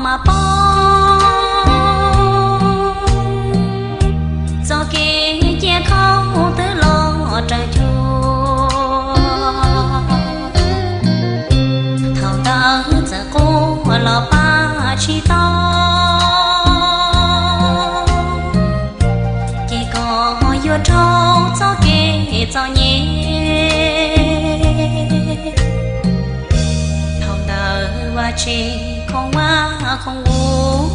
Mas pom txoj kev cia khaub twb los raws cuag. Thaum ntawd txawm quaj los pab tsis tau, ces kom yuav raug txoj kev txom nyem. Thaum ntawd Vaj Tseg khoom vaj khoom vuv,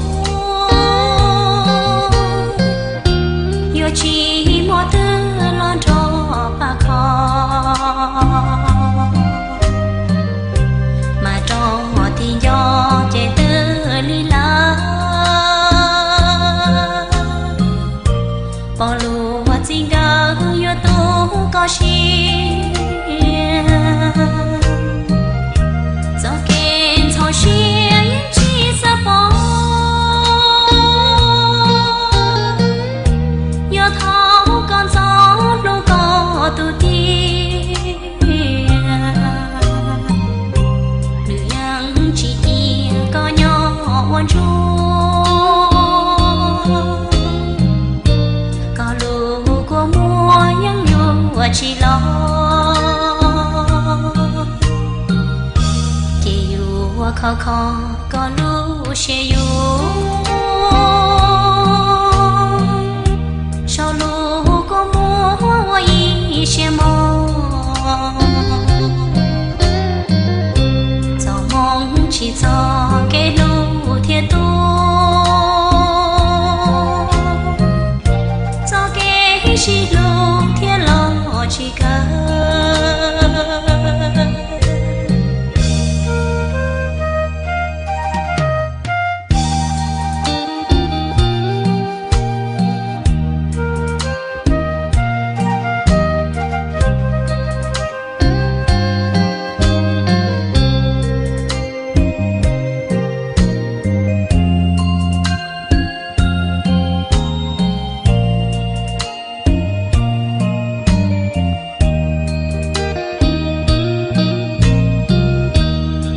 yuav tsis muaj twg los nrog pab kho. Mas rau tis nco ces twb lig lawm, pom luag txij nkawm yuav tu koj siab. Txoj kev ntxhov siab yeej tsis xav pom, yog thaum koj ntxov hlub koj tus tiag, nws yeej tsis cia koj nyob ua ntsuag. Koj lub kua muag yeej yuav tsis los, ces yuav kho kho koj lub siab yuav. Saum lub kua muag ua ib siab mog, txoj hmoo tsis txog kev hlub thiaj tuag, txoj kev sib hlub thiaj los tsis kawg.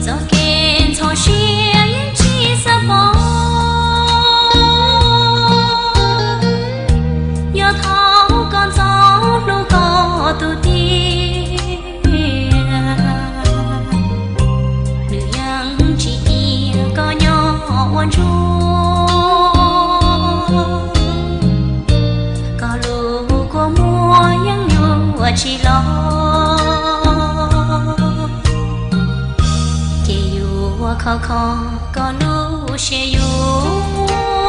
Txoj kev ntxhov siab yeej tsis xav pom, yog thaum koj ntxov hlub koj tus tiag, nws yeej tsis cia koj nyob ua ntsuag. Koj lub kua muag yeej yuav tsis los, ces yuav kho kho koj lub siab yuav.